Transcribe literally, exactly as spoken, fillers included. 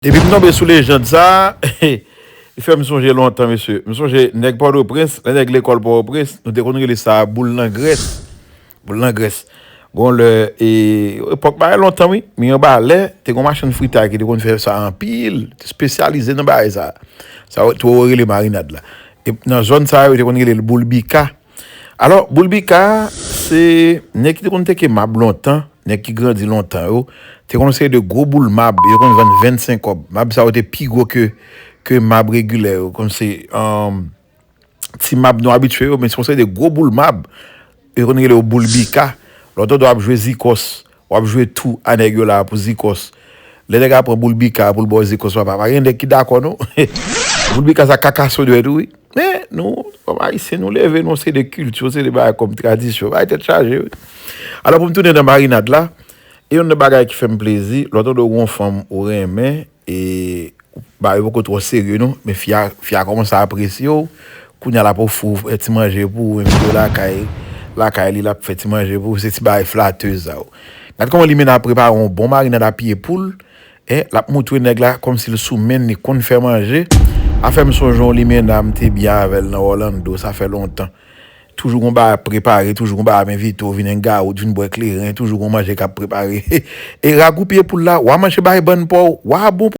Depi m tonbe sou lejand sa, li fè m sonje lontan, mesye. M sonje nèg Pòtoprens, lè nèg lekòl Pòtoprens, nou te konn rele sa boul nan grès. Boul nan grès. Gon lè, e, epòk bagay lontan, wi. Miranbalè, te gon machann fritay ki te konn fè sa anpil, te espesyalize nan bagay sa. Sa, tou yo rele marinad la. E nan zòn sa yo, yo te konn rele l boul bika. Alò, boul bika, se nèg ki te konn teke mab lontan, nèg ki grandi lontan yo, te konn seri de gwo boul mab, yo konn vann vennsenk kòb. Mab sa yo te pi gwo ke, ke mab regilè yo, kòmsi, um, ti mab nou abitye yo, men se yon seri de gwo boul mab, yo konn rele yo boul bika. Lòt lè w ap jwe zikòs, w ap jwe tou a nèg yo la pou zikòs. Lè nèg la pran boul bika pou l ba w zikòs, papa, pa gen nèg ki dakò, non. Boul bika sa kaka sodwèt ou, wi. Men, nou, kòm Ayisyen, nou leve, nou se de kilti, se de bagay kòm tradisyon, bagay tèt chaje, wi. Alò, pou m tounen nan marinad la, e youn nan bagay ki fè m plezi, lòt lè w gon fanm ou renmen, e, bagay yo poko twò serye, non, men fi a, fi a kòmanse apresye w, kounye a l ap ofri w, fè ti manje pou ou, envite w lakay, lakay li, l ap fè ti manje pou ou, se ti bagay flatez sa yo. Gad kòman limena prepare yon bon marinad a pye poul, e, l ap moutre nèg la kòmsi l sou men l, li konn fè manje. A fè m sonje yon limena m te byen avè l nan Orlando, sa fè lontan. Toujou gon bagay ap prepare, toujou gon bagay ap envite w vin engawout, vin bwè kleren, toujou gon manje k ap prepare. E ragou pye poul la, w a manje bay bann pa w, w a bon